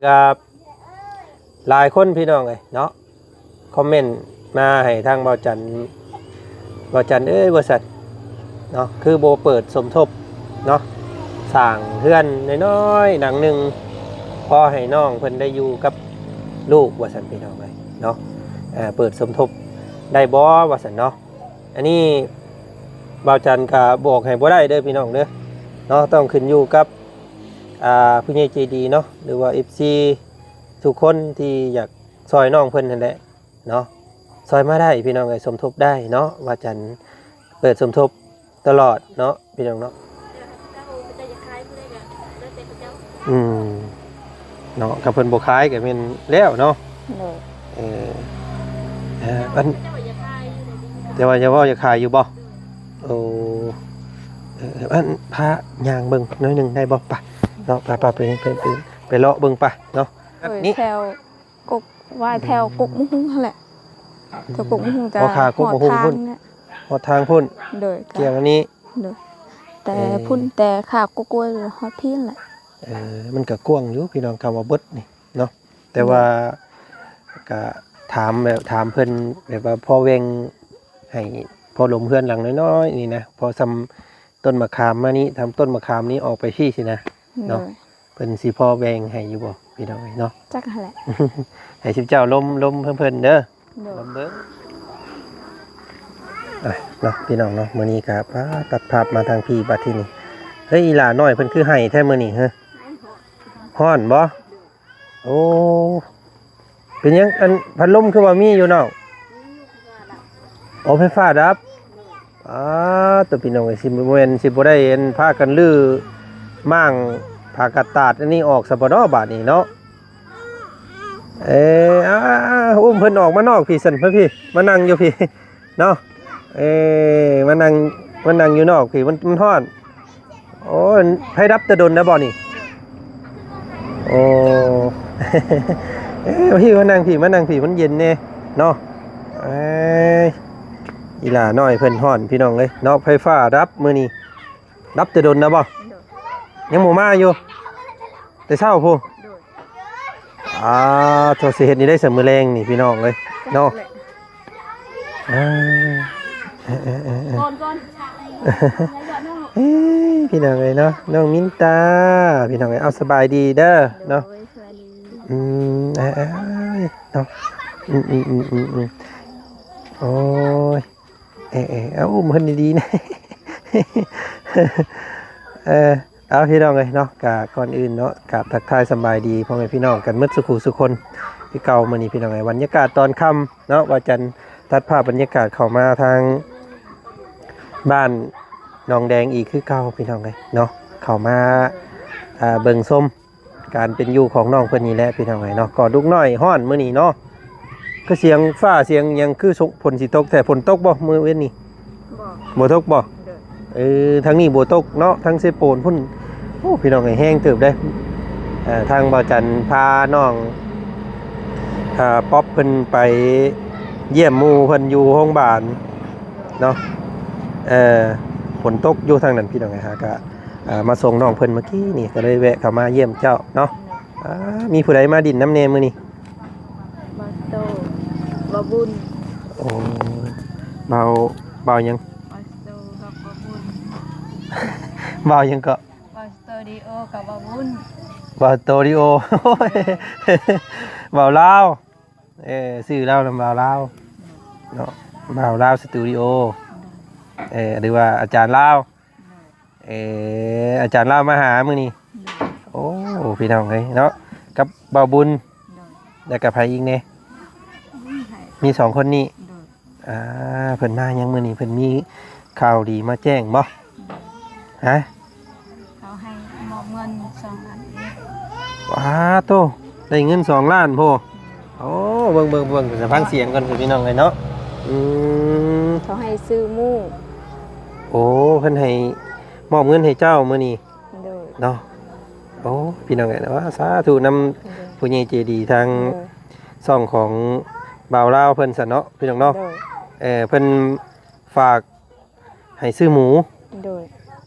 ກັບຫຼາຍຄົນພີ່ນ້ອງເອີຍເນາະ ຄອມເມັນມາໃຫ້ທາງບ່າວຈັນ ບ່າວຈັນເອີຍ ວ່າຊັ້ນເນາະ ຄືບໍ່ເປີດສົມທົບເນາະ ສ້າງເຮືອນນ້ອຍໆຫຼັງໜຶ່ງ ພໍໃຫ້ນ້ອງເພິ່ນໄດ້ຢູ່ກັບລູກ ວ່າຊັ້ນພີ່ນ້ອງເອີຍເນາະ ເອີ ເປີດສົມທົບໄດ້ບໍ່ ວ່າຊັ້ນເນາະ. ອັນນີ້ບ່າວຈັນກະບອກໃຫ້ບໍ່ໄດ້ເດີພີ່ນ້ອງເດີເນາະ ຕ້ອງຂຶ້ນຢູ່ກັບ ອ່າ ຜູ້ໃຫຍ່ໃຈດີເນາະ ຫຼືວ່າເອັຟຊີທຸກຄົນທີ່ຢາກຊ່ອຍນ້ອງເພິ່ນຫັ້ນແຫຼະເນາະ ຊ່ອຍມາໄດ້ພີ່ນ້ອງເອີຍ ສົມທົບໄດ້ເນາະ ບ່າວຈັນເປີດສົມທົບຕະຫຼອດເນາະພີ່ນ້ອງເນາະ. ອືມ ເນາະ ຖ້າເພິ່ນບໍ່ຂາຍກໍແມ່ນແລ້ວເນາະ. ໂດຍ ເອີ ເອີ ອັນ ແຕ່ວ່າຢ່າເວົ້າ ຢາກຂາຍຢູ່ບໍ່? ໂອ້ ເອີ ອັນ ພາຍ່າງເບິ່ງໜ້ອຍໜຶ່ງໄດ້ບໍ່? ປະເນາະ ໄປ ໄປ ໄປ ໄປ ໄປເລາະເບິ່ງປະເນາະ. ໂດຍ ນີ້ ແຖວກົກ ວ່າແຖວ ອືມ ກົກໝູກຫຸ່ງຫັ້ນແຫຼະ ແຖວກົກໝູກຫຸ່ງ ພໍຂ້າກົກໝູກຫຸ່ງພຸ້ນ ຮອດທາງພຸ້ນ. ໂດຍ ກ່ຽວອັນນີ້. ໂດຍ ແຕ່ ເອີ ພຸ້ນ ແຕ່ຂ້າກົກກ້ວຍຮອດພີ້ນແຫຼະ. ເອີ ມັນກະກວ້າງຢູ່ພີ່ນ້ອງ ຄຳວ່າເບິດນີ້ເນາະ ແຕ່ວ່າ ໂດຍ ກະຖາມແບບ ຖາມເພິ່ນແບບວ່າພໍແບ່ງໃຫ້ ພໍລົມເຮືອນຫຼັງນ້ອຍໆນີ້ນະ ພໍຊ່ຳຕົ້ນມະຂາມມານີ້ ທຳຕົ້ນມະຂາມນີ້ອອກໄປພີ້ຊີ້ນະເນາະ. ໂດຍ ເພິ່ນຊິພໍແບ່ງໃຫ້ຢູ່ບໍ່ພີ່ນ້ອງເອີຍເນາະ? ຈັກຫັ້ນແຫຼະ ໃຫ້ຊຸມເຈົ້າລົມ ລົມເພິ່ນເດີ. ໂດຍ ລົມເບິ່ງ ອ່ະ ເນາະ ພີ່ນ້ອງເນາະ ມື້ນີ້ກະ ປາ ຕັດພາບມາທາງພີ້ບັດທີນີ້. ເຮີ້ຍ ອີຫຼ້ານ້ອຍເພິ່ນຄືໄຫ້ແທ້ມື້ນີ້ ເຮີ້ຍ ຮ້ອນບໍ່? ໂອ້ ເປັນຫຍັງ ອັນ ພັດລົມຄືວ່າມີຢູ່ນ້ອງ? ໂອ້ ໄຟຟ້າດັບ. ອາ ໂຕ ພີ່ນ້ອງເອີຍ ຊິບໍ່ແມ່ນ ຊິບໍ່ໄດ້ ອັນ ພາກັນຮື້ມ້າງຜ້າກັດຕາດອັນນີ້ອອກຊະບໍ່ເນາະ ບາດນີ້ເນາະ. ເອີ ອາ ອຸ້ມເພິ່ນອອກມານອກພີ້ຊັ້ນ ມາພີ້ ມານັ່ງຢູ່ພີ້ເນາະ. ເອີ ມານັ່ງ ມານັ່ງຢູ່ນອກພີ້ ມັນ ມັນຮ້ອນ. ໂອ້ຍ ໄຟດັບແຕ່ດົນແລ້ວບໍ່ນີ້? ໂອ້ ເອີ ມາພີ້ ມານັ່ງພີ້ ມານັ່ງພີ້ ມັນເຢັນແດ່ເນາະ. ເອີຍ ອີຫຼ້ານ້ອຍເພິ່ນຮ້ອນ ພີ່ນ້ອງເອີຍເນາະ ໄຟຟ້າດັບມື້ນີ້. ດັບແຕ່ດົນແລ້ວບໍ່? ໂດຍ ຍັງບໍ່ມາຢູ່ ແຕ່ເຊົ້າພຸ້ນ. ໂດຍ ອາ ໂທ ຊິເຮັດນີ້ໄດ້ສະມື້ແລງນີ້ພີ່ນ້ອງເອີຍເນາະ. ເອີ ເອີ ເອີ ເອີ ກ່ອນ ກ່ອນ ເອີ ພີ່ນ້ອງເອີຍເນາະ ນ້ອງມິນຕາ ພີ່ນ້ອງເອີຍ ເອົາ ສະບາຍດີເດີເນາະ. ໂດຍ ສະບາຍດີ. ອືມ ເອີ ເອີ ເນາະ ອືມ ອືມ ອືມ ອືມ ອືມ ໂອ້ຍ. ເອີ ເອີ ເອົາ ອຸ້ມເພິ່ນດີໆນະ. ເອີ ເອົາ ພີ່ນ້ອງເອີຍເນາະ ກະກ່ອນອື່ນເນາະ ກາບທັກທາຍສະບາຍດີພໍ່ແມ່ພີ່ນ້ອງກັນໝົດສູ່ຄູ່ສູ່ຄົນຄືເກົ່າ. ມື້ນີ້ພີ່ນ້ອງເອີຍ ບັນຍາກາດຕອນຄ່ຳເນາະ ບ່າວຈັນຕັດພາບບັນຍາກາດເຂົ້າມາທາງບ້ານໜອງແດງອີກຄືເກົ່າ ພີ່ນ້ອງເອີຍເນາະ ເຂົ້າມາ ອ່າ ເບິ່ງຊົມ ການເປັນຢູ່ຂອງນ້ອງເພິ່ນນີ້ແຫຼະ ພີ່ນ້ອງເອີຍເນາະ. ກໍລູກນ້ອຍຮ້ອນມື້ນີ້ເນາະ ຄືສຽງຟ້າສຽງຫຍັງ ຄືຝົນຊິຕົກແທ້. ຝົນຕົກບໍ່ມື້ເວັນນີ້? ບໍ່ ບໍ່ຕົກບໍ່? ໂດຍ ເອີ ທາງນີ້ບໍ່ຕົກເນາະ ທາງເຊໂປນພຸ້ນ. ໂອ້ ພີ່ນ້ອງເອີຍ ແຮງເຕີບເດ້. ເອີ ທາງບ່າວຈັນພານ້ອງ ເອີ ປັອບເພິ່ນໄປຢ້ຽມໝູ່ເພິ່ນຢູ່ໂຮງບານເນາະ. ເອີ ຝົນຕົກຢູ່ທາງນັ້ນ ພີ່ນ້ອງເອີຍ ຫາກະ ອ່າ ມາສົ່ງນ້ອງເພິ່ນເມື່ອກີ້ນີ້ ກໍເລີຍແວະເຂົ້າມາຢ້ຽມເຈົ້າເນາະ. ອ່າ ມີຜູ້ໃດມາດິນນຳແດ່ມື້ນີ້? ບ່າວໂຕ ບ່າວບຸນ. ໂອ້ ບ່າວ ບ່າວຫຍັງ? ບ່າວໂຕກັບບ່າວບຸນ. ບ່າວຫຍັງເກາະ? ບ່າວສະຕູດິໂອກັບບ່າວບຸນ. ບ່າວສະຕູດິໂອ ບ່າວລາວ. ເອີ ຊື່ລາວນຳບ່າວລາວເນາະ ບ່າວລາວສະຕູດິໂອ. ເອີ ຫຼືວ່າອາຈານລາວ. ເອີ ອາຈານລາວມາຫາມື້ນີ້. ໂອ້ ພີ່ນ້ອງເອີຍເນາະ ກັບບ່າວບຸນ. ແລ້ວກັບໃຜອີກແດ່? ມີສອງຄົນນີ້. ອ່າ ເພິ່ນມາຫຍັງມື້ນີ້ ເພິ່ນມີຂ່າວດີມາແຈ້ງບໍ່? ຮະ? ເຂົາໃຫ້ມອບເງິນສອງລ້ານ. ວ້າໂຕ ໄດ້ເງິນສອງລ້ານພຸ້ນ. ໂອ້ ເບິ່ງ ເບິ່ງ ເບິ່ງ ຟັງສຽງກ່ອນພີ່ນ້ອງເອີຍເນາະ. ອືມ ເຂົາໃຫ້ຊື້ໝູ. ໂອ້ ເພິ່ນໃຫ້ມອບເງິນໃຫ້ເຈົ້າມື້ນີ້. ໂດຍ ເນາະ. ໂອ້ ພີ່ນ້ອງເອີຍ ສາທຸນຳ ໂດຍ ຜູ້ໃຫຍ່ໃຈດີທາງ ໂດຍ ຊ່ອງຂອງບ່າວລາວເພິ່ນຊັ້ນເນາະ ພີ່ນ້ອງເນາະ. ໂດຍ ເອີ ເພິ່ນຝາກໃຫ້ຊື້ໝູ. ໂດຍ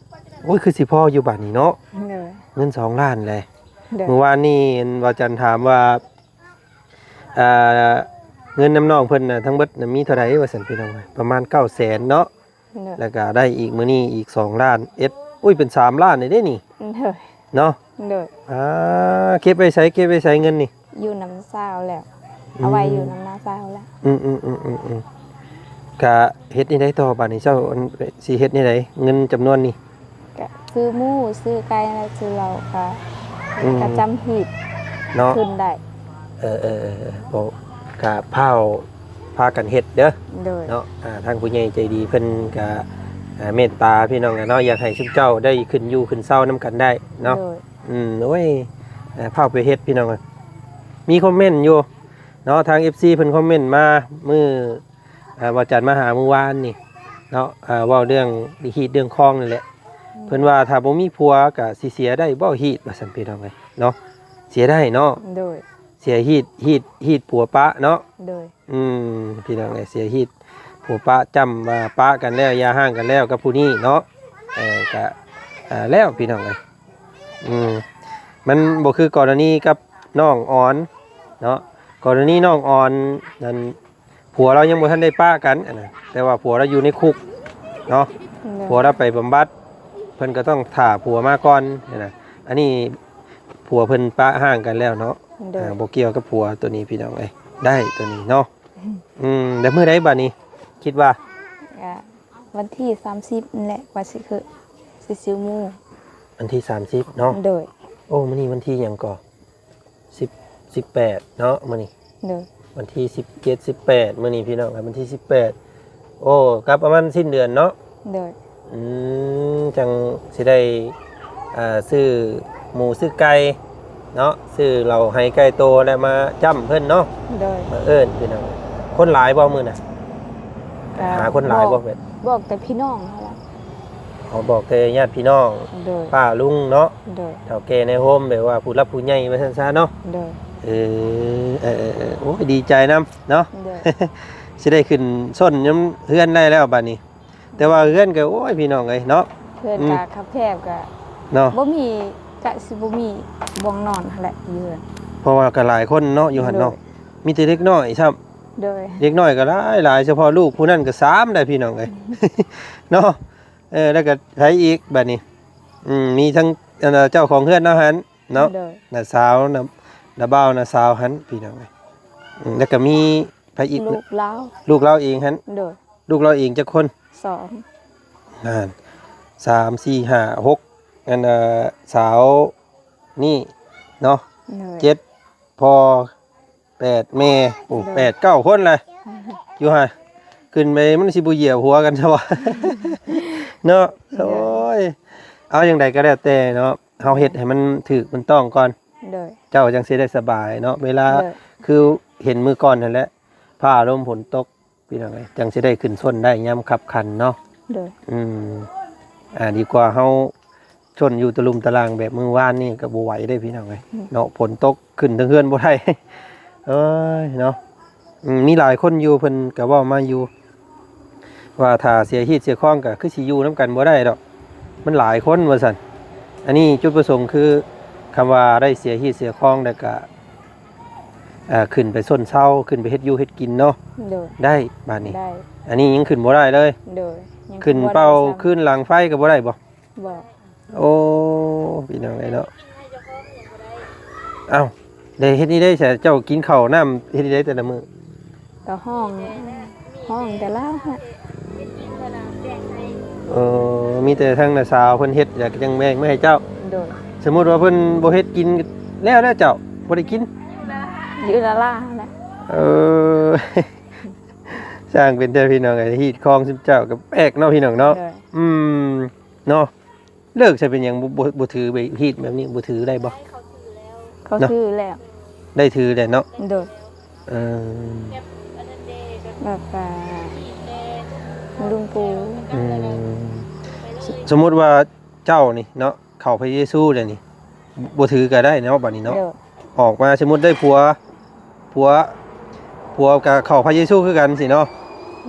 ໂອ້ຍ ຄືຊິພໍຢູ່ບາດນີ້ເນາະ. ໂດຍ ເງິນສອງລ້ານແຫຼະ. ໂດຍ ມື້ວານນີ້ເຫັນວ່າຈັນຖາມວ່າ ອ່າ ເງິນນຳນ້ອງເພິ່ນນະ ທັງເບິດນະມີເທົ່າໃດວ່າຊັ້ນ ພີ່ນ້ອງເອີຍ ປະມານເກົ້າແສນເນາະ ໂດຍ ແລ້ວກໍໄດ້ອີກມື້ນີ້ອີກສອງລ້ານເອັດ ອຸ້ຍ ເປັນສາມລ້ານເດ້ນີ້ ໂດຍ ເນາະ ໂດຍ ອ່າ ເກັບໄວ້ໃສ ເກັບໄວ້ໃສເງິນນີ້? ຢູ່ນຳສາວແລ້ວ ອືມ ເອົາໄວ້ຢູ່ນຳນ້າສາວແລ້ວ ອືມໆ ກະເຮັດແນວໃດຕໍ່ບາດນີ້ ເຈົ້າ ອັນ ຊິເຮັດແນວໃດ ເງິນຈຳນວນນີ້? ກະຊື້ໝູ ຊື້ໄກ່ ແລ້ວຊື້ເຫຼົ້າ ກະ ອືມ ກະຈຳຮີດເນາະ ຂຶ້ນໄດ້ ເອີໆ ບໍ່ ກະພ້າວພາກັນເຮັດເດີ ໂດຍ ເນາະ ອ່າ ທາງຜູ້ໃຫຍ່ໃຈດີເພິ່ນກະ ອ່າ ເມດຕາພີ່ນ້ອງເນາະ ຢາກໃຫ້ຊຸມເຈົ້າໄດ້ຂຶ້ນຢູ່ຂຶ້ນເຊົານຳກັນໄດ້ເນາະ ໂດຍ ອືມ ໂອ້ຍ ອ່າ ພ້າວໄປເຮັດພີ່ນ້ອງ ມີຄອມເມັນຢູ່ເນາະ ທາງເອັຟຊີເພິ່ນຄອມເມັນມາມື້ ອ່າ ວ່າຈັນມາຫາມື້ວານນີ້ເນາະ ອ່າ ເວົ້າເລື່ອງຮີດເລື່ອງຄອງນີ້ແຫຼະ ອືມ ເພິ່ນວ່າຖ້າບໍ່ມີຜົວກໍຊິເສຍໄດ້ບໍ່ຮີດ ວ່າຊັ້ນພີ່ນ້ອງເອີຍເນາະ ເສຍໄດ້ເນາະ ໂດຍ ເສຍຮີດ ຮີດ ຮີດຜົວປະເນາະ ໂດຍ ອືມ ພີ່ນ້ອງເອີຍ ເສຍຮີດຜົວປະ ຈ້ຳວ່າປະກັນແລ້ວ ຢ່າຮ້າງກັນແລ້ວກັບຜູ້ນີ້ເນາະ ເອີ ກະ ອ່າ ແລ້ວພີ່ນ້ອງເອີຍ ອືມ ມັນບໍ່ຄືກໍລະນີກັບນ້ອງອອນເນາະ ກໍລະນີນ້ອງອອນນັ້ນ ຜົວລາວຍັງບໍ່ທັນໄດ້ປະກັນຫັ້ນນະ ແຕ່ວ່າຜົວລາວຢູ່ໃນຄຸກເນາະ ໂດຍ ຜົວລາວໄປບຳບັດ ເພິ່ນກໍຕ້ອງຖ້າຜົວມາກ່ອນຫັ້ນນະ ອັນນີ້ຜົວເພິ່ນປະຮ້າງກັນແລ້ວເນາະ ໂດຍ ອ່າ ບໍ່ກ່ຽວກັບຜົວໂຕນີ້ພີ່ນ້ອງເອີຍ ໄດ້ໂຕນີ້ເນາະ ອືມ ແລ້ວມື້ໃດບາດນີ້ ຄິດວ່າ? ກະວັນທີສາມສິບນີ້ແຫຼະ ວ່າຊິຄື ຊິຊື້ໝູ ວັນທີສາມສິບເນາະ ໂດຍ ໂອ້ ມື້ນີ້ວັນທີຫຍັງກໍ? ສິບ ສິບແປດເນາະ ມື້ນີ້ ໂດຍ ວັນທີສິບເຈັດ ສິບແປດ ມື້ນີ້ພີ່ນ້ອງ ວັນທີສິບແປດ ໂອ້ ກໍປະມານສິ້ນເດືອນເນາະ ໂດຍ ອືມ ຈັ່ງຊິໄດ້ ອ່າ ຊື້ໝູຊື້ໄກ່ເນາະ ຊື້ເຫຼົ້າໄຮ່ໄກ່ໂຕ ແລ້ວມາຈ້ຳເພິ່ນເນາະ ໂດຍ ມາເອີ້ນພີ່ນ້ອງ ຄົນຫຼາຍບໍ່ມື້ນະ? ກໍຫາຄົນຫຼາຍບໍ່? ບອກ ແບບ ບອກແຕ່ພີ່ນ້ອງຫັ້ນແຫຼະ ອໍ ບອກແຕ່ຍາດພີ່ນ້ອງ ໂດຍ ປ້າລຸງເນາະ ໂດຍ ເຖົ້າແກ່ໃນໂຮມ ແບບວ່າຜູ້ຫຼັກຜູ້ໃຫຍ່ວ່າຊັ້ນຊະເນາະ ໂດຍ ເອີ ເອີ ເອີ ເອີ ໂອ້ຍ ດີໃຈນຳເນາະ ໂດຍ ຊິໄດ້ຂຶ້ນຊົນນຳເຮືອນໄດ້ແລ້ວບາດນີ້ ແຕ່ວ່າເຮືອນກໍ ໂອ້ຍ ພີ່ນ້ອງເອີຍເນາະ ເຮືອນ ອືມ ກໍຄັບແຄບ ກໍເນາະ ບໍ່ມີ ກະຊິບໍ່ມີບ່ອນນອນຫັ້ນແຫຼະຢູ່ເຮືອນ ເພາະວ່າກໍຫຼາຍຄົນເນາະ ຢູ່ຫັ້ນເນາະ ໂດຍ ມີແຕ່ເດັກນ້ອຍຊ້ຳ ໂດຍ ເດັກນ້ອຍກໍຫຼາຍໆ ສະເພາະລູກຜູ້ນັ້ນກໍສາມໄດ໋ ພີ່ນ້ອງເອີຍ ເນາະ ເອີ ແລ້ວກໍໃຜອີກບາດນີ້? ອືມ ມີທັງ ອັນ ເຈົ້າຂອງເຮືອນເຮົາຫັ້ນເນາະ ໂດຍ ນ້າສາວ ນ້າ ນ້າບ່າວ ນ້າສາວຫັ້ນ ພີ່ນ້ອງເອີຍ ອືມ ແລ້ວກໍມີໃຜອີກ? ລູກລາວ ລູກລາວເອງຫັ້ນ ໂດຍ ລູກລາວເອງຈັກຄົນ? ສອງ ນັ້ນ ສາມ ສີ່ ຫ້າ ຫົກ ອັນ ເອີ ສາວນີ້ເນາະ ໂດຍ ເຈັດ ພໍ່ ແປດແມ່ ໂອ້ ໂດຍ ແປດເກົ້າຄົນລະ ຢູ່ຫາ ຂຶ້ນໄປມັນຊິບໍ່ຢຽບຫົວກັນຊະວະ ເນາະ ໂດຍ ໂອ້ຍ ເອົາ ຈັ່ງໃດກໍແລ້ວແຕ່ເນາະ ເຮົາເຮັດໃຫ້ມັນຖືກມັນຕ້ອງກ່ອນ ໂດຍ ເຈົ້າຈັ່ງຊິໄດ້ສະບາຍເນາະ ເວລາ ໂດຍ ຄືເຫັນມື້ກ່ອນຫັ້ນແຫຼະ ຟ້າລົມຝົນຕົກ ພີ່ນ້ອງເອີຍ ຈັ່ງຊິໄດ້ຂຶ້ນຊົນໄດ້ຍາມຄັບຂັນເນາະ ໂດຍ ອືມ ອ່າ ດີກວ່າເຮົາຊົນຢູ່ຕະລຸ່ມຕະລ່າງແບບມື້ວານນີ້ກໍບໍ່ໄຫວເດ້ ພີ່ນ້ອງເອີຍ ອືມ ເນາະ ຝົນຕົກຂຶ້ນເທິງເຮືອນບໍ່ໄດ້ ເອີຍ ເນາະ ອືມ ມີຫຼາຍຄົນຢູ່ ເພິ່ນກໍເວົ້າມາຢູ່ ວ່າຖ້າເສຍຮີດເສຍຄອງກໍຄືຊິຢູ່ນຳກັນບໍ່ໄດ້ດອກ ມັນຫຼາຍຄົນວ່າຊັ້ນ ອັນນີ້ຈຸດປະສົງຄື ຄຳວ່າໄດ້ເສຍຮີດເສຍຄອງແລ້ວກໍ ເອີ ຂຶ້ນໄປຊົນເຊົາ ຂຶ້ນໄປເຮັດຢູ່ເຮັດກິນເນາະ ໂດຍ ໄດ້ບາດນີ້ ໄດ້ ອັນນີ້ຍັງຂຶ້ນບໍ່ໄດ້ເລີຍ ໂດຍ ຍັງຂຶ້ນເປົາ ຂຶ້ນຫຼັງໄຟກໍບໍ່ໄດ້ບໍ່? ບໍ່ ໂອ້ ພີ່ນ້ອງເອີຍເນາະ ເອົ້າ ໄດ້ເຮັດນີ້ໄດ້ ເຈົ້າກິນເຂົ້ານ້ຳເຮັດນີ້ໄດ້ແຕ່ລະມື້? ກໍຮ້ອງ ຮ້ອງແຕ່ລາວຫັ້ນ ເອີ ມີແຕ່ທາງນ້າສາວເພິ່ນເຮັດ ແລ້ວກໍຍັງແບ່ງມາໃຫ້ເຈົ້າ ໂດຍ ສົມມຸດວ່າເພິ່ນບໍ່ເຮັດກິນແລ້ວ ແລ້ວເຈົ້າບໍ່ໄດ້ກິນ ຢູ່ລາລາຫັ້ນແຫຼະ ເອີ ຊ່າງເປັນແທ້ພີ່ນ້ອງເອີຍ ຮີດຄອງຊຸມເຈົ້າກໍແປກເນາະ ພີ່ນ້ອງເນາະ ໂດຍ ອືມ ເນາະ ເລີກໃສ່ເປັນຫຍັງ ບໍ່ ບໍ່ ບໍ່ຖື ໄປຮີດແບບນີ້ ບໍ່ຖືໄດ້ບໍ່? ເຂົາຖືແລ້ວ ໄດ້ຖືແລ້ວເນາະ ໂດຍ ເອີ ແບບວ່າລຸງປູ່ ອືມ ສົມ ສົມມຸດວ່າເຈົ້ານີ້ເນາະ ເຂົ້າພະເຢຊູແລ້ວນີ້ ບໍ່ຖືກໍໄດ້ເນາະ ບາດນີ້ເນາະ ໂດຍ ອອກມາ ສົມມຸດໄດ້ຜົວ ຜົວ ຜົວກໍເຂົ້າພະເຢຊູຄືກັນຊີ້ເນາະ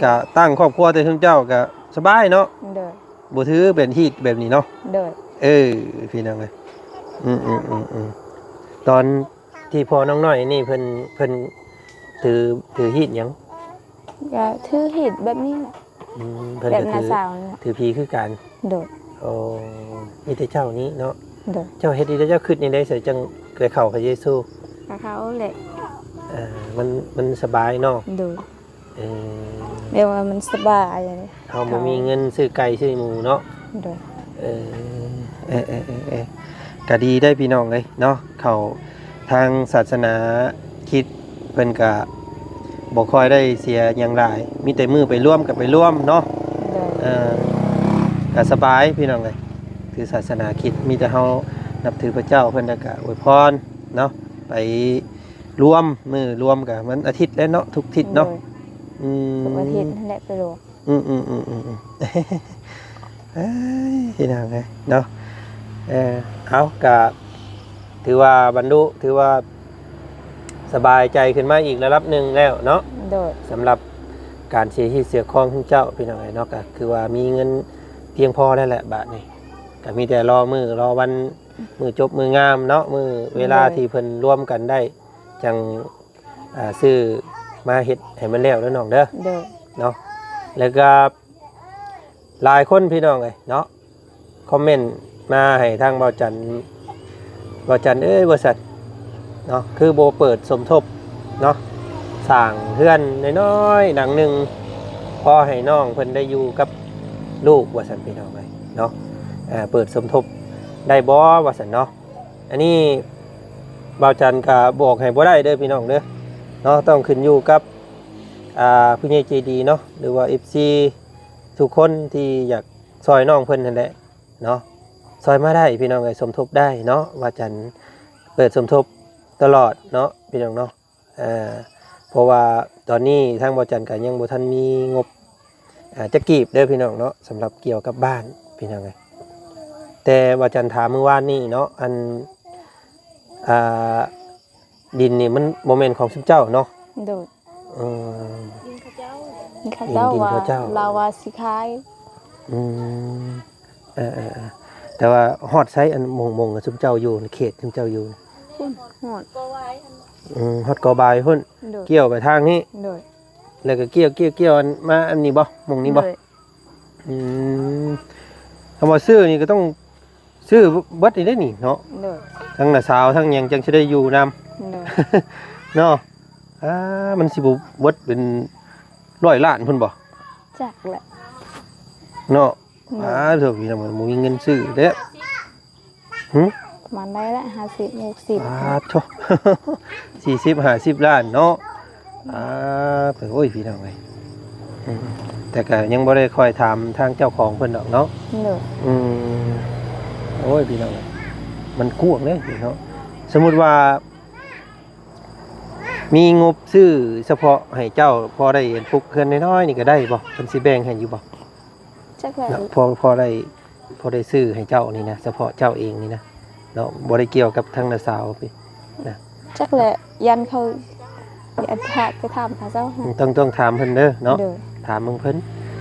ກໍຕັ້ງຄອບຄົວແຕ່ຊຸມເຈົ້າກໍສະບາຍເນາະ ໂດຍ ບໍ່ຖືເປັນຮີດແບບນີ້ເນາະ ໂດຍ ເອີ ພີ່ນ້ອງເອີຍ ອືມ ຕອນທີ່ພໍ່ນ້ອງນ້ອຍນີ້ເພິ່ນ ເພິ່ນຖື ຖືຮີດຫຍັງ? ກໍຖືຮີດແບບນີ້ແຫຼະ ອືມ ເພິ່ນກໍຖື ແບບນ້າສາວນີ້ແຫຼະ ຖືຜີຄືກັນ. ໂດຍ. ໂອ້ ມີແຕ່ເຈົ້ານີ້ເນາະ. ໂດຍ. ເຈົ້າເຮັດອີ່ໃດ ເຈົ້າຄິດແນວໃດ ໃສຈັ່ງໄດ້ເຂົ້າພະເຢຊູ? ກໍເຂົ້າແຫຼະ ເອີ ມັນ ມັນສະບາຍເນາະ. ໂດຍ. ເອີ ແບບວ່າມັນສະບາຍ ເຮົາບໍ່ມີເງິນຊື້ໄກ່ຊື້ໝູເນາະ. ໂດຍ. ເອີ ເອີ ເອີ ເອີ ເອີ ກໍດີໄດ໋ພີ່ນ້ອງເອີຍເນາະ ເຂົ້າທາງສາສະໜາຄຣິດ ເພິ່ນກະບໍ່ຄ່ອຍໄດ້ເສຍຫຍັງຫຼາຍ ມີແຕ່ມື້ໄປລວມກໍໄປລວມເນາະ. ໂດຍ. ເອີ ກໍສະບາຍພີ່ນ້ອງເອີຍ ຖືສາສະໜາຄຣິດ ມີແຕ່ເຮົານັບຖືພະເຈົ້າ ເພິ່ນກໍອວຍພອນເນາະ ໄປລວມ ມື້ລວມກໍວັນອາທິດແຫຼະເນາະ ທຸກທິດເນາະ. ໂດຍ. ອືມ ທຸກອາທິດຫັ້ນແຫຼະໄປລວມ. ອືມໆໆໆ ເອີຍ ພີ່ນ້ອງເອີຍເນາະ. ເອີ ເອົາ ກະຖືວ່າບັນລຸ ຖືວ່າສະບາຍໃຈຂຶ້ນມາອີກລະດັບໜຶ່ງແລ້ວເນາະ. ໂດຍ. ສຳລັບການເສຍຊີວິດເສຍຄອງຂອງເຈົ້າ ພີ່ນ້ອງເອີຍເນາະ ກະຄືວ່າມີເງິນພຽງພໍແລ້ວແຫຼະບາດນີ້ ກະມີແຕ່ລໍມື້ລໍວັນ ມື້ຈົບມື້ງາມເນາະ ມື້ເວລາ ໂດຍ ທີ່ເພິ່ນລວມກັນໄດ້ ຈັ່ງ ອ່າ ຊື້ມາເຮັດໃຫ້ມັນແລ້ວເດີນ້ອງເດີ. ໂດຍ. ເນາະ ແລ້ວກໍຫຼາຍຄົນພີ່ນ້ອງເອີຍເນາະ ຄອມເມັນມາໃຫ້ທາງບ່າວຈັນ ບ່າວຈັນເອີຍ ວ່າຊັ້ນເນາະ ຄືບໍ່ເປີດສົມທົບເນາະ ສ້າງເຮືອນນ້ອຍໆຫຼັງໜຶ່ງ ພໍໃຫ້ນ້ອງເພິ່ນໄດ້ຢູ່ກັບລູກ ວ່າຊັ້ນພີ່ນ້ອງເອີຍເນາະ. ເອີ ເປີດສົມທົບໄດ້ບໍ່ ວ່າຊັ້ນເນາະ. ອັນນີ້ບ່າວຈັນກໍບອກໃຫ້ບໍ່ໄດ້ເດີພີ່ນ້ອງເດີເນາະ ຕ້ອງຂຶ້ນຢູ່ກັບ ອ່າ ຜູ້ໃຫຍ່ໃຈດີເນາະ ຫຼືວ່າເອັຟຊີທຸກຄົນທີ່ຢາກຊ່ອຍນ້ອງເພິ່ນຫັ້ນແຫຼະເນາະ ຊ່ອຍມາໄດ້ພີ່ນ້ອງເອີຍ ສົມທົບໄດ້ເນາະ. ບ່າວຈັນເປີດສົມທົບຕະຫຼອດເນາະ ພີ່ນ້ອງເນາະ. ເອີ ເພາະວ່າຕອນນີ້ທາງບ່າວຈັນກໍຍັງບໍ່ທັນມີງົບ ອ່າ ຈັກກີບເດີພີ່ນ້ອງເນາະ ສຳລັບກ່ຽວກັບບ້ານພີ່ນ້ອງເອີຍ. ແຕ່ບ່າວຈັນຖາມມື້ວານນີ້ເນາະ ອັນ ອ່າ ດິນນີ້ມັນບໍ່ແມ່ນຂອງຊຸມເຈົ້າເນາະ? ໂດຍ. ເອີ ດິນເຂົາເຈົ້າ ດິນເຂົາເຈົ້າ ດິນເຂົາເຈົ້າ ວ່າ ລາວວ່າຊິຂາຍ. ອືມ ເອີໆໆ ແຕ່ວ່າຮອດໃສ ອັນ ໝ່ອງ ໝ່ອງຊຸມເຈົ້າຢູ່ ເຂດຊຸມເຈົ້າຢູ່? ພຸ້ນ ຮອດ ອືມ ຮອດກໍບາຍພຸ້ນ. ໂດຍ. ກ່ຽວໄປທາງນີ້. ໂດຍ. ແລ້ວກໍກ່ຽວ ກ່ຽວ ກ່ຽວ ອັນ ມາອັນນີ້ບໍ່? ໝ່ອງນີ້ບໍ່? ໂດຍ. ອືມ ຄຳວ່າຊື້ນີ້ກໍຕ້ອງຊື້ເບິດນີ້ເດ້ນີ້ເນາະ. ໂດຍ. ທັງນ້າສາວທັງຫຍັງ ຈັ່ງຊິໄດ້ຢູ່ນຳ. ໂດຍ. ເນາະ ອ່າ ມັນຊິບໍ່ເບິດເປັນຮ້ອຍລ້ານພຸ້ນບໍ່? ຈັກແຫຼະ ເນາະ. ໂດຍ. ອ່າ ໂທ ພີ່ນ້ອງ ບໍ່ມີເງິນຊື້ເດ້. ຫຶ? ປະມານໃດລະ ຫ້າສິບ ຫົກສິບ. ປາດໂທ ສີ່ສິບ ຫ້າສິບລ້ານເນາະ. ອ່າ ໂອ້ຍ ພີ່ນ້ອງເອີຍ ອືມ ແຕ່ກໍຍັງບໍ່ໄດ້ຄ່ອຍຖາມທາງເຈົ້າຂອງເພິ່ນດອກເນາະ. ໂດຍ. ອືມ ໂອ້ຍ ພີ່ນ້ອງເອີຍ ມັນກວ້າງເດ້ເນາະ. ສົມມຸດວ່າ ມີງົບຊື້ສະເພາະໃຫ້ເຈົ້າ ພໍໄດ້ປຸກເຮືອນນ້ອຍໆນີ້ກໍໄດ້ບໍ່? ເພິ່ນຊິແບ່ງໃຫ້ຢູ່ບໍ່? ຈັກແລ້ວ ເນາະ ພໍ ພໍໄດ້ ພໍໄດ້ຊື້ໃຫ້ເຈົ້ານີ້ນະ ສະເພາະເຈົ້າເອງນີ້ນະເນາະ ບໍ່ໄດ້ກ່ຽວກັບທາງນ້າສາວພີ້ນະ. ຈັກແຫຼະ ຢ້ານເຂົາ ຢ້ານພາໄປຖາມເຂົາເຈົ້າ. ອືມ ຕ້ອງ ຕ້ອງຖາມເພິ່ນເດີເນາະ. ໂດຍ. ຖາມເບິ່ງເພິ່ນ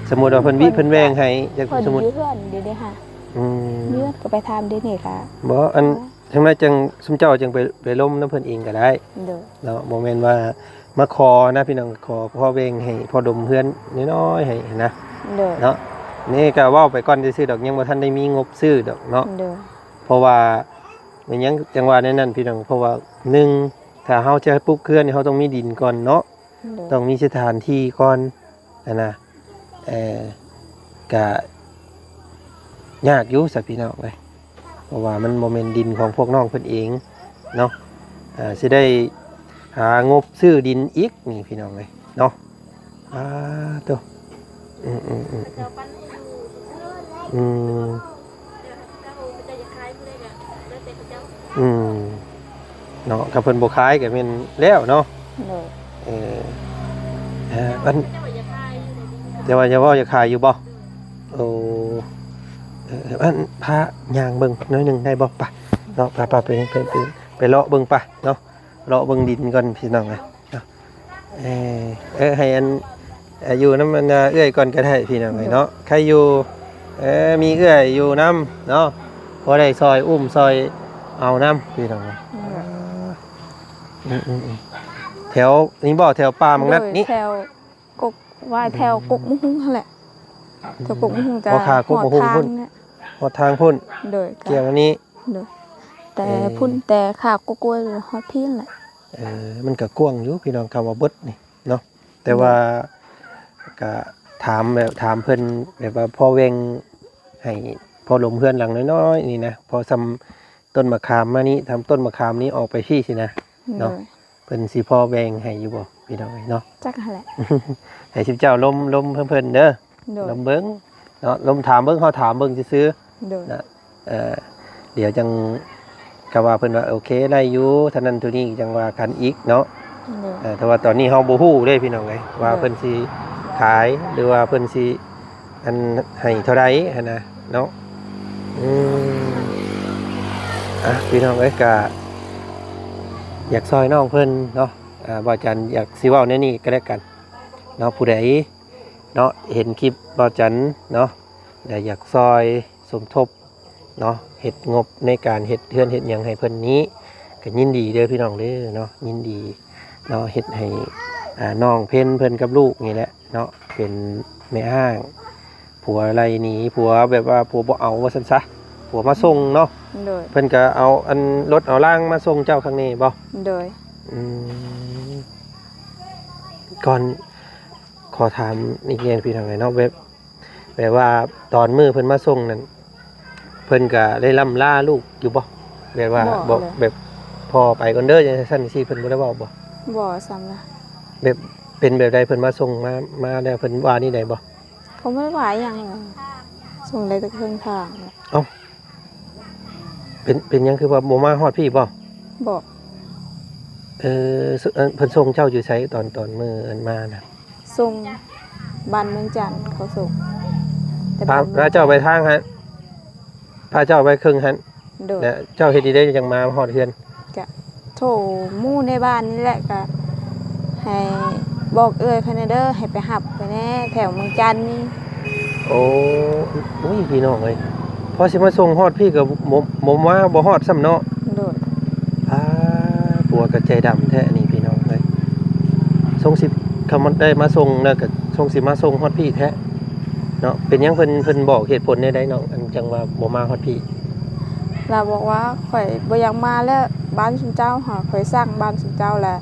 ສົມມຸດວ່າເພິ່ນວິ ເພິ່ນ ເພິ່ນແບ່ງໃຫ້ ຈັກ ເພິ່ນ ສົມມຸດ ຢູ່ເຮືອນດຽວນີ້ຫາ. ອືມ ເຮືອນກໍໄປຖາມດຽວນີ້ກະ ບໍ່ ອັນ ຈັ່ງໃດຈັ່ງ ຊຸມເຈົ້າຈຶ່ງໄປ ໄປລົມນຳເພິ່ນເອງກໍໄດ້. ໂດຍ. ເນາະ ບໍ່ແມ່ນວ່າມາຂໍນະພີ່ນ້ອງ ຂໍພໍແບ່ງໃຫ້ພໍດົມເຮືອນນ້ອຍໆໃຫ້ນະ. ໂດຍ. ເນາະ ນີ້ກໍເວົ້າໄປກ່ອນຊື່ໆດອກ ຍັງບໍ່ທັນໄດ້ມີງົບຊື້ດອກເນາະ. ໂດຍ. ເພາະວ່າແມ່ນຫຍັງຈັ່ງວ່າແນວນັ້ນພີ່ນ້ອງ ເພາະວ່າໜຶ່ງ ຖ້າເຮົາຈະໃຫ້ປຸກເຮືອນນີ້ ເຮົາຕ້ອງມີດິນກ່ອນເນາະ. ໂດຍ. ຕ້ອງມີສະຖານທີ່ກ່ອນຫັ້ນນະ. ເອີ ກະຍາກຢູ່ຊະພີ່ນ້ອງເອີຍ ເພາະວ່າມັນບໍ່ແມ່ນດິນຂອງພວກນ້ອງເພິ່ນເອງເນາະ. ເອີ ຊິໄດ້ຫາງົບຊື້ດິນອີກນີ້ພີ່ນ້ອງເອີຍເນາະ. ອາ ໂຕ ອືມໆໆ ເຂົາເຈົ້າປັນໃຫ້ຢູ່ຊື່ໆ ອືມ ແຕ່ວ່າເຂົາເຈົ້າ ເຂົາເຈົ້າຢາກຂາຍຜູ້ໃດກໍແລ້ວແຕ່ເຂົາເຈົ້າ. ອືມ ເນາະ ຖ້າເພິ່ນບໍ່ຂາຍກໍແມ່ນແລ້ວເນາະ. ໂດຍ. ເອີ ເອີ ອັນ ເຂົາເຈົ້າວ່າຢາກຂາຍຢູ່ໃດ໋ ແຕ່ວ່າຢ່າເວົ້າຢາກຂາຍຢູ່ບໍ່? ໂດຍ. ໂອ້ ເອີ ອັນ ພາຍ່າງເບິ່ງໜ້ອຍໜຶ່ງໄດ້ບໍ່? ໄປເນາະ ໄປໆ ໄປ ໄປ ໄປ ໄປເລາະເບິ່ງ ໄປເນາະ ເລາະເບິ່ງດິນກ່ອນພີ່ນ້ອງເອີຍ. ເນາະ ເອີ ເອີ ໃຫ້ອັນ ເອີ ຢູ່ນຳອັນ ເອີ ເອື້ອຍກ່ອນກໍໄດ້ພີ່ນ້ອງເອີຍເນາະ. ໂດຍ. ໃຄ່ຢູ່ ເອີ ມີເອື້ອຍຢູ່ນຳເນາະ ພໍໄດ້ຊ່ອຍອຸ້ມຊ່ອຍເອົານຳພີ່ນ້ອງເອີຍ. ໂດຍ. ອືມໆໆ ແຖວນີ້ບໍ່ ແຖວປ່າໝາກນັດນີ້? ໂດຍ ແຖວກົກ ວ່າແຖວ ອືມ ກົກໝາກຫຸ່ງຫັ້ນແຫຼະ ແຖວກົກໝາກຫຸ່ງ ອໍ ຈະ ຂ້າກົກໝາກຫຸ່ງພຸ້ນ ຮອດທາງແຫຼະ ຮອດທາງພຸ້ນ ໂດຍ ກ່ຽວອັນນີ້ ໂດຍ ແຕ່ ເອີ ພຸ້ນ ແຕ່ຂ້າກົກກ້ວຍຮອດພີ້ແຫຼະ ເອີ ມັນກໍກວ້າງຢູ່ພີ່ນ້ອງ ຄຳວ່າເບິດນີ້ເນາະ ແຕ່ວ່າ ໂດຍ ກໍຖາມແບບ ຖາມເພິ່ນແບບວ່າພໍແບ່ງໃຫ້ພໍລົມເຮືອນຫຼັງນ້ອຍໆນີ້ນະ ພໍສ່ຳຕົ້ນມະຂາມມານີ້ ທຳຕົ້ນມະຂາມນີ້ອອກໄປພີ້ຊີ້ນະເນາະ ໂດຍ ເພິ່ນຊິພໍແບ່ງໃຫ້ຢູ່ບໍ່ພີ່ນ້ອງເອີຍເນາະ? ຈັກຫັ້ນແຫຼະ ໃຫ້ຊຸມເຈົ້າລົມ ລົມເພິ່ນເດີ ໂດຍ ລົມເບິ່ງເນາະ ລົມຖາມເບິ່ງ ເຮົາຖາມເບິ່ງຊື່ໆ ໂດຍ ນະ ເອີ ດຽວຈັ່ງ ກໍວ່າເພິ່ນວ່າໂອເຄໄດ້ຢູ່ ເທົ່ານັ້ນເທົ່ານີ້ຈັ່ງວ່າກັນອີກເນາະ ໂດຍ ເອີ ແຕ່ວ່າຕອນນີ້ເຮົາບໍ່ຮູ້ເດ້ພີ່ນ້ອງເອີຍ ໂດຍ ວ່າເພິ່ນຊິຂາຍ ຫຼືວ່າເພິ່ນຊິ ອັນ ໃຫ້ເທົ່າໃດຫັ້ນນະເນາະ ອືມ ອ່ະ ພີ່ນ້ອງເອີຍ ກະຢາກຊ່ອຍນ້ອງເພິ່ນເນາະ ອ່າ ບ່າວຈັນຢາກຊິເວົ້າແນວນີ້ກໍແລ້ວກັນເນາະ ຜູ້ໃດເນາະ ເຫັນຄລິບບ່າວຈັນເນາະ ແລະ ຢາກຊ່ອຍສົມທົບເນາະ ເຮັດງົບໃນການເຮັດເຮືອນເຮັດຫຍັງໃຫ້ເພິ່ນນີ້ ກໍຍິນດີເດີພີ່ນ້ອງເດີເນາະ ຍິນດີເນາະ ເຮັດໃຫ້ ອ່າ ນ້ອງເພັນເພິ່ນກັບລູກນີ້ແຫຼະ ເນາະ ເປັນແມ່ຮ້າງ ຜົວໄລ່ໜີ ຜົວແບບວ່າຜົວບໍ່ເອົາວ່າຊັ້ນຊະ ຜົວມາສົ່ງເນາະ ໂດຍ ເພິ່ນກໍເອົາອັນລົດເອົາລາງມາສົ່ງເຈົ້າຄັ້ງນີ້ບໍ່? ໂດຍ ອືມ ກ່ອນ ຂໍຖາມອີກແດ່ພີ່ນ້ອງເອີຍເນາະ ແບບ ແບບວ່າຕອນມື້ເພິ່ນມາສົ່ງນັ້ນ ເພິ່ນກໍໄດ້ລ່ຳລາລູກຢູ່ບໍ່? ແບບວ່າ ບໍ່ ບໍ່ ເລີຍ ແບບພໍ່ໄປກ່ອນເດີ ຈັ່ງຊັ້ນຈັ່ງຊີ້ ເພິ່ນບໍ່ໄດ້ເວົ້າບໍ່? ບໍ່ຊ້ຳນະ ແບບເປັນແບບໃດ ເພິ່ນມາສົ່ງ ມາ ມາແລ້ວເພິ່ນວ່າແນວໃດບໍ່? ເຂົາບໍ່ໄດ້ວ່າອີ່ຫຍັງເລີຍ ສົ່ງໄດ້ແຕ່ເຄິ່ງທາງ. ເອົ້າ ເປັນ ເປັນຫຍັງຄືວ່າບໍ່ມາຮອດພີ້ບໍ່? ບໍ່ ເອີ ເພິ່ນສົ່ງເຈົ້າຢູ່ໃສ ຕອນ ຕອນມື້ອັນມານະ? ສົ່ງບ້ານເມືອງຈັນ ເຂົາສົ່ງ ແຕ່ ພາ ບ້ານເມືອງ ພາເຈົ້າໄປທາງຫັ້ນ ພາເຈົ້າໄປເຄິ່ງຫັ້ນ ໂດຍ ແລ້ວເຈົ້າເຮັດຈັ່ງໃດຈັ່ງມາຮອດເຮືອນ? ກະໂທໝູ່ໃນບ້ານນີ້ແຫຼະ ກະໃຫ້ບອກເອື້ອຍເພິ່ນແດ່ເດີ ໃຫ້ໄປຮັບຂ້ອຍແດ່ ແຖວເມືອງຈັນນີ້. ໂອ້ ອຸ້ຍ ພີ່ນ້ອງເອີຍ ພໍຊິມາສົ່ງຮອດພີ້ກໍບໍ່ ບໍ່ມາ ບໍ່ຮອດຊ້ຳເນາະ. ໂດຍ ອາ ຜົວກໍໃຈດຳແທ້ນີ້ພີ່ນ້ອງເອີຍ ຊົງຊິ ຄຳວ່າໄດ້ມາສົ່ງແລ້ວກໍຊົງຊິມາສົ່ງຮອດພີ້ແທ້ເນາະ. ເປັນຫຍັງເພິ່ນ ເພິ່ນບອກເຫດຜົນແນວໃດນ້ອງ ອັນຈັ່ງວ່າບໍ່ມາຮອດພີ້? ລາວບອກວ່າ ຂ້ອຍບໍ່ຢາກມາແລ້ວ ບ້ານຊຸມເຈົ້າຫາ ຂ້ອຍຊັງບ້ານຊຸມເຈົ້າແລ້ວ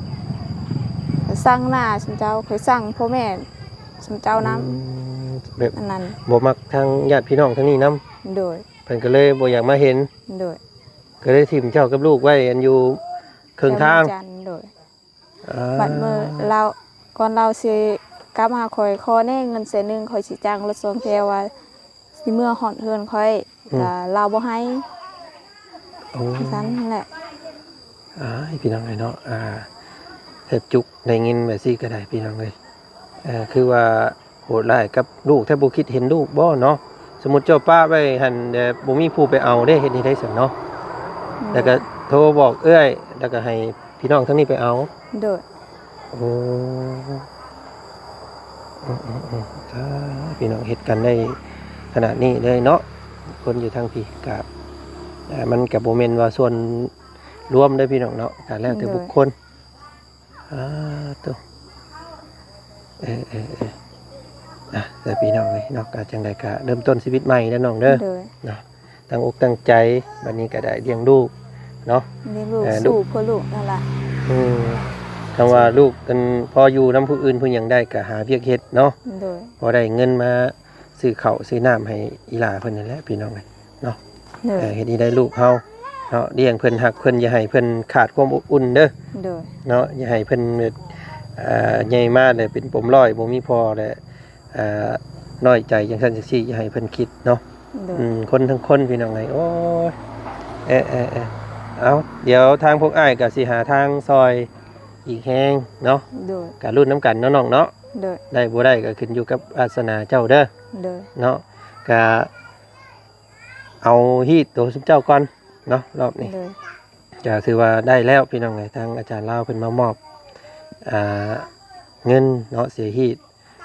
ຊັງໜ້າຊຸມເຈົ້າ ຂ້ອຍຊັງພໍ່ແມ່ຊຸມເຈົ້ານຳ. ອືມ ແບບ ອັນນັ້ນ ບໍ່ມັກທາງຍາດພີ່ນ້ອງທາງນີ້ນຳ. ໂດຍ ເພິ່ນກໍເລີຍບໍ່ຢາກມາເຫັນ. ໂດຍ ກໍເລີຍຖິ້ມເຈົ້າກັບລູກໄວ້ອັນຢູ່ເຄິ່ງທາງ. ໂດຍ ອ່າ ບັດມື້ລາວ ກ່ອນລາວຊິກັບມາຫາຂ້ອຍ ຂໍແດ່ເງິນແສນໜຶ່ງ ຂ້ອຍຊິຈ້າງລົດສອງແຖວວ່າຊິເມືອຮອດເຮືອນຂ້ອຍ. ອືມ ກໍລາວບໍ່ໃຫ້. ໂອ້ ຈັ່ງຊັ້ນແຫຼະ. ອ້າຍ ພີ່ນ້ອງເອີຍເນາະ ອ່າ ແທບຈຸກ ໄດ້ຍິນແບບຊີ້ກໍໄດ້ ພີ່ນ້ອງເອີຍ. ເອີ ຄືວ່າໂຫດຮ້າຍກັບລູກແທ້ ບໍ່ຄິດເຫັນລູກບໍ່ເນາະ? ສົມມຸດເຈົ້າປະໄວ້ຫັ້ນ ແຕ່ບໍ່ມີຜູ້ໄປເອົາເດ້ ເຮັດແນວໃດຊັ້ນເນາະ? ອືມ ແລ້ວກໍໂທບອກເອື້ອຍ ແລ້ວກໍໃຫ້ພີ່ນ້ອງທາງນີ້ໄປເອົາ. ໂດຍ ໂອ້ ອືມໆໆ ສາ ພີ່ນ້ອງເຮັດກັນໄດ້ຂະໜາດນີ້ເລີຍເນາະ. ຄົນຢູ່ທາງພີ້ກະ ເອີ ມັນກະບໍ່ແມ່ນວ່າສ່ວນລວມເດີພີ່ນ້ອງເນາະ ກະແລ້ວແຕ່ ໂດຍ ບຸກຄົນ. ອາ ໂຕ ເອີໆໆ ອາ ແຕ່ພີ່ນ້ອງເອີຍເນາະ ກະຈັ່ງໃດກະເລີ່ມຕົ້ນຊີວິດໃໝ່ເດີນ້ອງເດີ. ໂດຍ ເນາະ ຕັ້ງອົກຕັ້ງໃຈ ບັດນີ້ກໍໄດ້ລ້ຽງລູກເນາະ ລ້ຽງລູກ ເອີ ລູກ ສູ້ເພື່ອລູກນັ້ນລະ. ອືມ ຄຳວ່າລູກອັນ ພໍຢູ່ນຳຜູ້ອື່ນຜູ້ຫຍັງໄດ້ກໍຫາວຽກເຮັດເນາະ. ໂດຍ ພໍໄດ້ເງິນມາຊື້ເຂົ້າຊື້ນ້ຳໃຫ້ອີ່ຫຼ້າເພິ່ນນັ້ນແຫຼະ ພີ່ນ້ອງເອີຍເນາະ. ໂດຍ ເອີ ເຮັດໃຫ້ໄດ້ລູກເຮົາເນາະ ລ້ຽງເພິ່ນ ຮັກເພິ່ນ ຢ່າໃຫ້ເພິ່ນຂາດຄວາມອົບອຸ່ນເດີ. ໂດຍ ເນາະ ຢ່າໃຫ້ເພິ່ນ ເອີ ໃຫຍ່ມາແລ້ວເປັນປົມລ້ອຍ ບໍ່ມີພໍ່ແລ້ວ ອ່າ ນ້ອຍໃຈຈັ່ງຊັ້ນຈັ່ງຊີ້ ຢ່າໃຫ້ເພິ່ນຄິດເນາະ. ໂດຍ ອືມ ຄົນທັງຄົນ ພີ່ນ້ອງເອີຍ ໂອ້ຍ ເອີໆໆ ເອົາ ດຽວທາງພວກອ້າຍກໍຊິຫາທາງຊ່ອຍອີກແຮງເນາະ. ໂດຍ ກໍລຸ້ນນຳກັນເນາະນ້ອງເນາະ. ໂດຍ ໄດ້ບໍ່ໄດ້ກໍຂຶ້ນຢູ່ກັບວາສະໜາເຈົ້າເດີ. ໂດຍ ເນາະ ກໍເອົາຮີດໂຕຊຸມເຈົ້າກ່ອນເນາະ ລອບນີ້. ໂດຍ ກໍຖືວ່າໄດ້ແລ້ວ ພີ່ນ້ອງເອີຍ ທາງອາຈານລາວເພິ່ນມາມອບ ອ່າ ເງິນເນາະ ເສຍຮີດ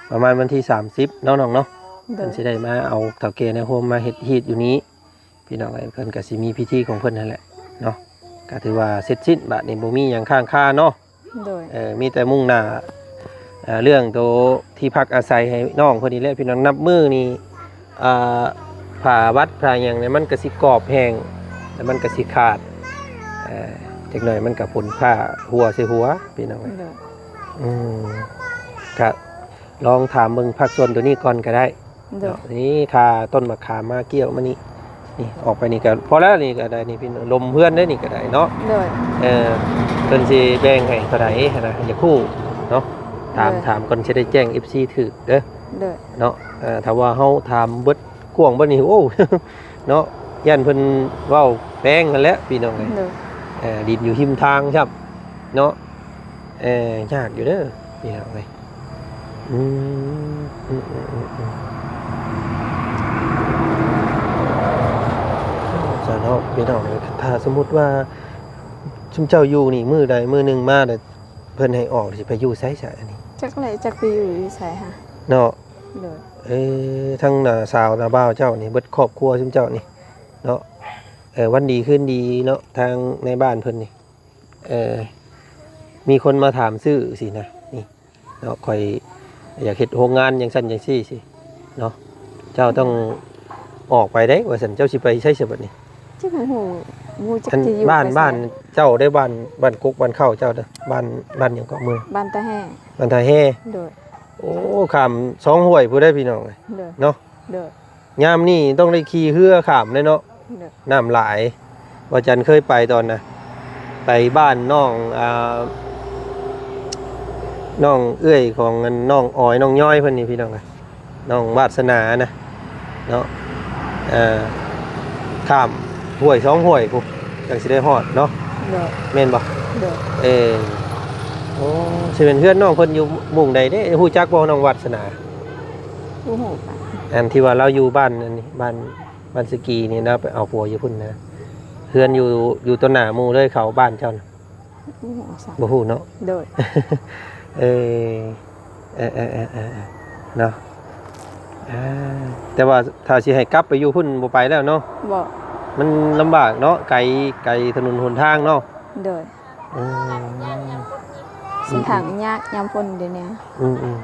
ປະມານວັນທີສາມສິບເນາະນ້ອງເນາະ. ໂດຍ ເພິ່ນຊິໄດ້ມາເອົາເຖົ້າແກ່ໃນໂຮມມາເຮັດຮີດຢູ່ນີ້ ພີ່ນ້ອງເອີຍ ເພິ່ນກໍຊິມີພິທີຂອງເພິ່ນຫັ້ນແຫຼະເນາະ. ກ ກໍຖືວ່າເສັດສິ້ນ ບາດນີ້ບໍ່ມີຫຍັງຄ້າງຄາເນາະ. ໂດຍ ເອີ ມີແຕ່ມຸ່ງໜ້າ ເອີ ເລື່ອງໂຕທີ່ພັກອາໄສໃຫ້ນ້ອງເພິ່ນນີ້ແຫຼະ ພີ່ນ້ອງ. ນັບມື້ນີ້ ອ່າ ຜ້າວັດຜ້າຫຍັງນີ້ ມັນກໍຊິກອບແຫ້ງ ແລ້ວມັນກໍຊິຂາດ ເອີ ຈັກໜ້ອຍມັນກໍຝົນຟ້າຫົວໃສ່ຫົວ ພີ່ນ້ອງເອີຍ. ໂດຍ ອືມ ກະລອງຖາມເບິ່ງພາກສ່ວນໂຕນີ້ກ່ອນກໍໄດ້. ໂດຍ ເນາະ ນີ້ຄ່າຕົ້ນໝາກຂາມມາກ່ຽວມານີ້ ນີ້ອອກໄປນີ້ກໍພໍແລ້ວ ນີ້ກໍໄດ້ ນີ້ພີ່ນ້ອງ ລົມເຮືອນເດ້ ນີ້ກໍໄດ້ເນາະ. ໂດຍ ເອີ ເພິ່ນຊິແບ່ງໃຫ້ເທົ່າໃດຫັ້ນນະ ຢາກຮູ້ເນາະ. ຖາມ ໂດຍ ຖາມກ່ອນຊິໄດ້ແຈ້ງເອັຟຊີຖືກເດີ. ໂດຍ ເນາະ ເອີ ຖ້າວ່າເຮົາຖາມເບິດກວ້າງເບິດນີ້ ໂອ້ ເນາະ ຢ້ານເພິ່ນເວົ້າແພງຫັ້ນແຫຼະ ພີ່ນ້ອງເອີຍ. ໂດຍ ເອີ ດິນຢູ່ຮິມທາງຊ້ຳເນາະ. ເອີ ຍາກຢູ່ເດີ ພີ່ນ້ອງເອີຍ. ອືມ ອືມ ອືມ ອືມ ອືມ ຊັ້ນເນາະ ພີ່ນ້ອງເອີຍ. ຖ້າສົມມຸດວ່າຊຸມເຈົ້າຢູ່ນີ້ ມື້ໃດມື້ໜຶ່ງມາ ແລ້ວເພິ່ນໃຫ້ອອກ ຊິໄປຢູ່ໃສຊະອັນນີ້? ຈັກແຫຼະ ຈັກໄປຢູ່ຢູ່ໃສຫາ ເນາະ. ໂດຍ ເອີ ທັງນ້າສາວນ້າບ່າວເຈົ້ານີ້ ເບິດຄອບຄົວຊຸມເຈົ້ານີ້ເນາະ. ເອີ ວັນດີຄືນດີເນາະ ທາງໃນບ້ານເພິ່ນນີ້ ເອີ ມີຄົນມາຖາມຊື້ຊີ້ນະ ນີ້ເນາະ ຂ້ອຍຢາກເຮັດໂຮງງານຈັ່ງຊັ້ນຈັ່ງຊີ້ຊີ້ເນາະ. ເຈົ້າຕ້ອງອອກໄປເດ້ ວ່າຊັ້ນ ເຈົ້າຊິໄປໃສຊະບັດນີ້? ຈັກ ບໍ່ຮູ້ ບໍ່ຈັກ ອັນ ຊິຢູ່ ບ້ານ ໄປໃສ ບ້ານເຈົ້າເດ້ ບ້ານ ບ້ານກົກບ້ານເຄົ້າເຈົ້າເດ້ ບ້ານ ບ້ານຫຍັງເກາະ ເມືອງ ບ້ານຕາແຮ່. ບ້ານຕາແຮ່. ໂດຍ ໂອ້ ຂ້າມສອງຫ້ວຍພຸ້ນເດ້ ພີ່ນ້ອງເອີຍ. ໂດຍ ເນາະ. ໂດຍ ຍາມນີ້ຕ້ອງໄດ້ຂີ່ເຮືອຂ້າມເດ້ເນາະ. ໂດຍ ນ້ຳຫຼາຍ. ວ່າຈັນເຄີຍໄປຕອນນະ ໄປບ້ານນ້ອງ ອ່າ ນ້ອງເອື້ອຍຂອງອັນນ້ອງອອຍ ນ້ອງຍ້ອຍເພິ່ນນີ້ ພີ່ນ້ອງເອີຍ ນ້ອງວາດສະໜານະເນາະ. ເອີ ຂ້າມຫ້ວຍສອງຫ້ວຍພຸ້ນ ຈັ່ງຊິໄດ້ຮອດເນາະ. ໂດຍ ແມ່ນບໍ່? ໂດຍ ເອີ ໂອ້ ຊິແມ່ນເຮືອນນ້ອງເພິ່ນຢູ່ໝູ່ໃດເດ້? ຮູ້ຈັກບໍ່ນ້ອງວາດສະໜາ? ບໍ່ຮູ້ ອັນທີ່ວ່າລາວຢູ່ບ້ານອັນນີ້ ບ້ານ ບ້ານສະກີນີ້ ລາວໄປເອົາຜົວຢູ່ພຸ້ນນະ. ເຮືອນຢູ່ ຢູ່ຕໍ່ໜ້າໝູ່ເລີຍ ເຂົ້າບ້ານເຈົ້ານະ. ບໍ່ຮູ້ຊ້ຳ ບໍ່ຮູ້ເນາະ. ໂດຍ ເອີ ເອີ ເນາະ. ອ່າ ແຕ່ວ່າຖ້າຊິໃຫ້ກັບໄປຢູ່ພຸ້ນ ບໍ່ໄປແລ້ວເນາະ. ບໍ່ ມັນລຳບາກເນາະ ໄກ ໄກຖະໜົນຫົນທາງເນາະ. ໂດຍ ອືມ ເສັ້ນທາງຍາກຍາມຝົນດຽວນີ້. ອືມໆ ອືມ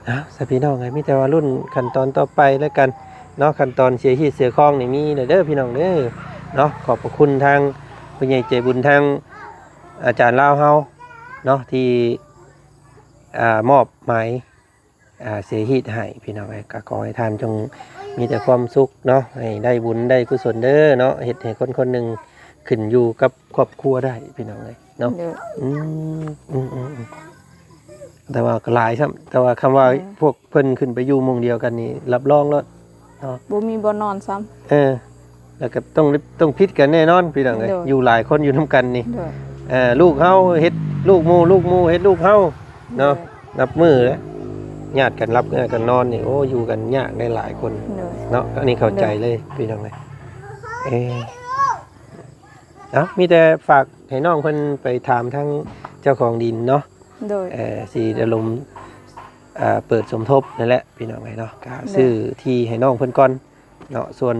ເອົາ ຊະພີ່ນ້ອງເອີຍ ມີແຕ່ວ່າລຸ້ນຂັ້ນຕອນຕໍ່ໄປແລ້ວກັນເນາະ. ຂັ້ນຕອນເສຍຮີດເສຍຄອງນີ້ມີແລ້ວເດີພີ່ນ້ອງເດີເນາະ. ຂອບພະຄຸນທາງຜູ້ໃຫຍ່ໃຈບຸນ ທາງອາຈານລາວເຮົາເນາະ ທີ່ ອ່າ ມອບໝາຍ ອ່າ ເສຍຮີດໃຫ້ພີ່ນ້ອງເອີຍ. ກໍຂໍໃຫ້ທ່ານຈົ່ງມີແຕ່ຄວາມສຸກເນາະ ໃຫ້ໄດ້ບຸນໄດ້ກຸສົນເດີເນາະ ເຮັດໃຫ້ຄົນຄົນໜຶ່ງຂຶ້ນຢູ່ກັບຄອບຄົວໄດ້ພີ່ນ້ອງເອີຍ. ເນາະ ໂດຍ ອືມ ອືມ ອືມ ອືມ ແຕ່ວ່າກໍຫຼາຍຊ້ຳ ແຕ່ວ່າຄຳວ່າ ໂດຍ ພວກເພິ່ນຂຶ້ນໄປຢູ່ໝ່ອງດຽວກັນນີ້ ຮັບຮອງໂລດເນາະ ບໍ່ມີບ່ອນນອນຊ້ຳ. ເອີ ແລ້ວກໍຕ້ອງ ຕ້ອງຜິດກັນແນ່ນອນພີ່ນ້ອງເອີຍ. ໂດຍ ຢູ່ຫຼາຍຄົນຢູ່ນຳກັນນີ້ ໂດຍ ເອີ ລູກເຮົາເຮັດ ລູກໝູ່ ລູກໝູ່ເຮັດລູກເຮົາເນາະ. ໂດຍ ນັບມື້ແລ້ວ ຍາດກັນຫຼັບ ຍາດກັນນອນນີ້ ໂອ້ ຢູ່ກັນຍາກໄດ້ຫຼາຍຄົນ. ໂດຍ ເນາະ ອັນນີ້ເຂົ້າໃຈ ໂດຍ ເລີຍພີ່ນ້ອງເອີຍ. ເອີ ເອົ້າ ມີແຕ່ຝາກໃຫ້ນ້ອງເພິ່ນໄປຖາມທາງເຈົ້າຂອງດິນເນາະ. ໂດຍ ເອີ ຊິລະດົມ ເອີ ເປີດສົມທົບນັ້ນແຫຼະພີ່ນ້ອງເອີຍເນາະ. ກໍ ໂດຍ ຊື້ທີ່ໃຫ້ນ້ອງເພິ່ນກ່ອນເນາະ ສ່ວນ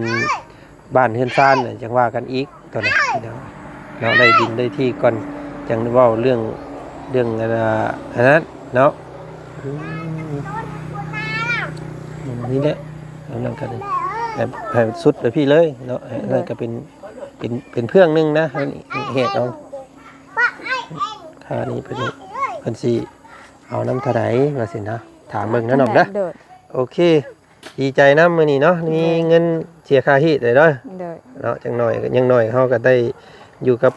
ບ້ານເຮືອນຊານນັ້ນຈັ່ງວ່າກັນອີກຕອນນັ້ນພີ່ນ້ອງເນາະ. ໄດ້ດິນໄດ້ທີ່ກ່ອນ ຈັ່ງເວົ້າເລື່ອງ ເລື່ອງ ອັນ ອັນນັ້ນເນາະ. ອືມ ນີ້ແຫຼະ ອັນນັ້ນກໍໄດ້ ໃຫ້ ໃຫ້ສຸດໄປພີ້ເລີຍເນາະ. ໂດຍ ອັນນັ້ນກໍເປັນ ເປັນ ເປັນເພື່ອງໜຶ່ງນະ ເຮັດເອົາ ຄ່ານີ້ເພິ່ນ ເພິ່ນຊິເອົານຳເທົ່າໃດວ່າຊີ້ນະ ຖາມເບິ່ງນະນ້ອງເດີ. ໂດຍ ໂອເຄ ດີໃຈນຳມື້ນີ້ເນາະ ມີເງິນເສຍຄ່າຮີດແລ້ວເດີ. ໂດຍ ເນາະ ຈັ່ງໜ້ອຍ ຢ່າງໜ້ອຍເຮົາກໍໄດ້ຢູ່ກັບ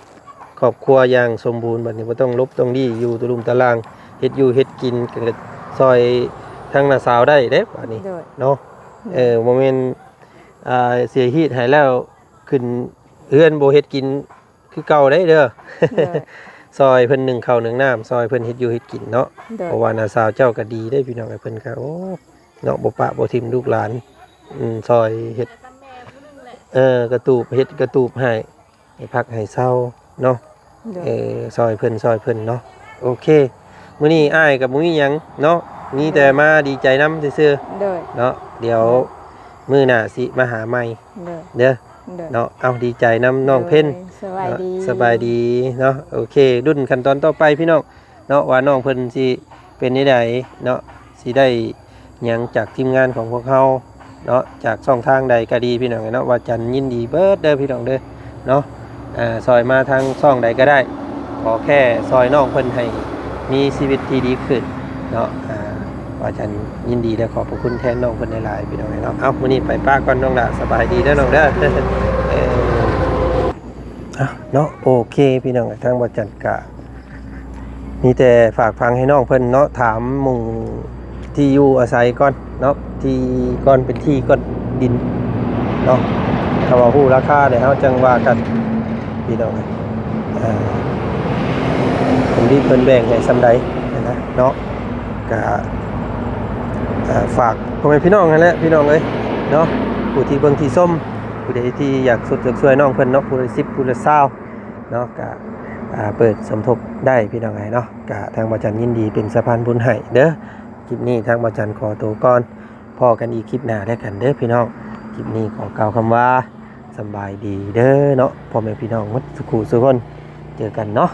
ຄອບຄົວຢ່າງສົມບູນ ບັດນີ້ບໍ່ຕ້ອງຫຼົບຕ້ອງລີ້ຢູ່ຕະລຸ່ມຕະລ່າງ ເຮັດຢູ່ເຮັດກິນ ກໍຊ່ອຍທາງນ້າສາວໄດ້ເດ້ບາດນີ້. ໂດຍ ເນາະ ໂດຍ ເອີ ບໍ່ແມ່ນ ອ່າ ເສຍຮີດໃຫ້ແລ້ວ ຂຶ້ນເຮືອນບໍ່ເຮັດກິນຄືເກົ່າໄດ໋ເດີ. ໂດຍ ຊ່ອຍເພິ່ນໜຶ້ງເຂົ້າໜຶ້ງນ້ຳ ຊ່ອຍເພິ່ນເຮັດຢູ່ເຮັດກິນເນາະ. ໂດຍ ເພາະວ່ານ້າສາວເຈົ້າກໍດີເດ້ພີ່ນ້ອງເອີຍ ເພິ່ນກໍ ໂອ້ ເນາະ ບໍ່ປະບໍ່ຖິ້ມລູກຫຼານ ອືມ ຊ່ອຍເຮັດ ເອີ ກະຕູບ ເຮັດກະຕູບໃຫ້ ໃຫ້ພັກໃຫ້ເຊົາເນາະ. ໂດຍ ເອີ ຊ່ອຍເພິ່ນ ຊ່ອຍເພິ່ນເນາະ. ໂອເຄ ມື້ນີ້ອ້າຍກໍບໍ່ມີຫຍັງເນາະ ມີແຕ່ມາດີໃຈນຳຊື່ໆ. ໂດຍ ເນາະ ດຽວ ໂດຍ ມື້ໜ້າຊິມາຫາໃໝ່. ໂດຍ ເດີ ໂດຍ ເນາະ. ເອົ້າ ດີໃຈນຳນ້ອງເພັນ ໂດຍ ສະບາຍດີ ເນາະ ສະບາຍດີເນາະ. ໂອເຄ ລຸ້ນຂັ້ນຕອນຕໍ່ໄປພີ່ນ້ອງເນາະ ວ່ານ້ອງເພິ່ນຊິເປັນແນວໃດເນາະ ຊິໄດ້ຫຍັງຈາກທີມງານຂອງພວກເຮົາເນາະ ຈາກຊ່ອງທາງໃດກໍດີພີ່ນ້ອງເນາະ. ວ່າຈັນຍິນດີເບິດເດີພີ່ນ້ອງເດີເນາະ ອ່າ ຊ່ອຍມາທາງຊ່ອງໃດກໍໄດ້ ຂໍແຄ່ຊ່ອຍນ້ອງເພິ່ນໃຫ້ມີຊີວິດທີ່ດີຂຶ້ນເນາະ. ອ່າ ວ່າຈັນຍິນດີ ແລະ ຂອບພະຄຸນແທນນ້ອງເພິ່ນຫຼາຍໆ ພີ່ນ້ອງເອີຍເນາະ. ເອົ້າ ມື້ນີ້ໄປປະກ່ອນນ້ອງຫຼ້າ ສະບາຍດີເດີນ້ອງເດີ. ເອີ ເອົ້າ ເນາະ ໂອເຄ ພີ່ນ້ອງ ທາງບໍ່ຈັນກະມີແຕ່ຝາກຝັງໃຫ້ນ້ອງເພິ່ນເນາະ ຖາມໝ່ອງທີ່ຢູ່ອາໄສກ່ອນເນາະ ທີ່ກ່ອນເປັນທີ່ກ່ອນ ດິນເນາະ. ຖ້າວ່າຮູ້ລາຄາແລ້ວເຮົາຈັ່ງວ່າກັນ ພີ່ນ້ອງເອີຍ ອ່າ ເພິ່ນດີເພິ່ນແບ່ງໃຫ້ສ່ຳໃດຫັ້ນນະເນາະ. ກະ ອ່າ ຝາກພໍ່ແມ່ພີ່ນ້ອງຫັ້ນແຫຼະ ພີ່ນ້ອງເອີຍເນາະ ຜູ້ທີ່ເບິ່ງທີ່ຊົມ ຜູ້ໃດທີ່ຢາກສຸດຢາກຊ່ວຍນ້ອງເພິ່ນເນາະ ຜູ້ລະສິບ ຜູ້ລະຊາວເນາະ ກະ ອ່າ ເປີດສົມທົບໄດ້ ພີ່ນ້ອງເອີຍເນາະ. ກະທາງບໍ່ຈັນຍິນດີເປັນສະພານບຸນໃຫ້ເດີ. ຄລິບນີ້ທາງບໍ່ຈັນຂໍໂຕກ່ອນ ພໍ້ກັນອີກຄລິບໜ້າແລ້ວກັນເດີພີ່ນ້ອງ. ຄລິບນີ້ຂໍກ່າວຄຳວ່າ ສຳບາຍດີເດີເນາະ ພໍ່ແມ່ພີ່ນ້ອງໝົດສູ່ຄູ່ສູ່ຄົນ ເຈີກັນເນາະ.